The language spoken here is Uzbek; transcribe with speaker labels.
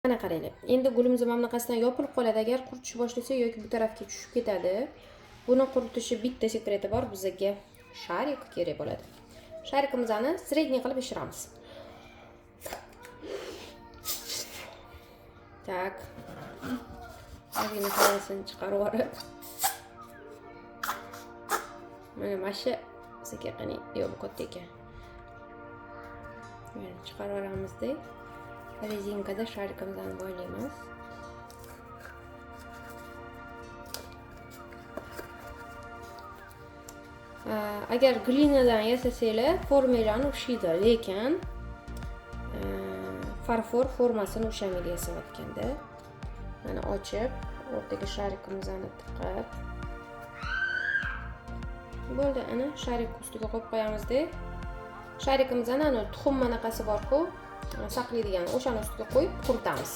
Speaker 1: Mana qaranglar. Endi gulimiz mana bunaqasidan yopilib qoladi agar quritish boshlasa yoki bu tarafga tushib ketadi. Buni quritishi bitta sekreti bor, bizga шарик kerak bo'ladi. Шарик imizni средний qilib ishiramiz. Так. Ozgina havosini chiqarib yuborib. Mana shu sekin qiling. Yo'q, bu katta ekan. Mana chiqarib yuboramizda. Rezinkada шарик imizni boylaymiz. Agar глина dan yasasanglar, formanglarni ushlaydi, lekin farfor formasini ushlamaydi yasayotganda. Mana ochib, o'rtaga шарик imizni tiqib bo'ldi. Ana шарик ustiga qo'yib qo'yamizda. Шарик imizni ana tuxum manaqasi bor-ku, saqlaydigan, o'shani ustiga qo'yib quritamiz.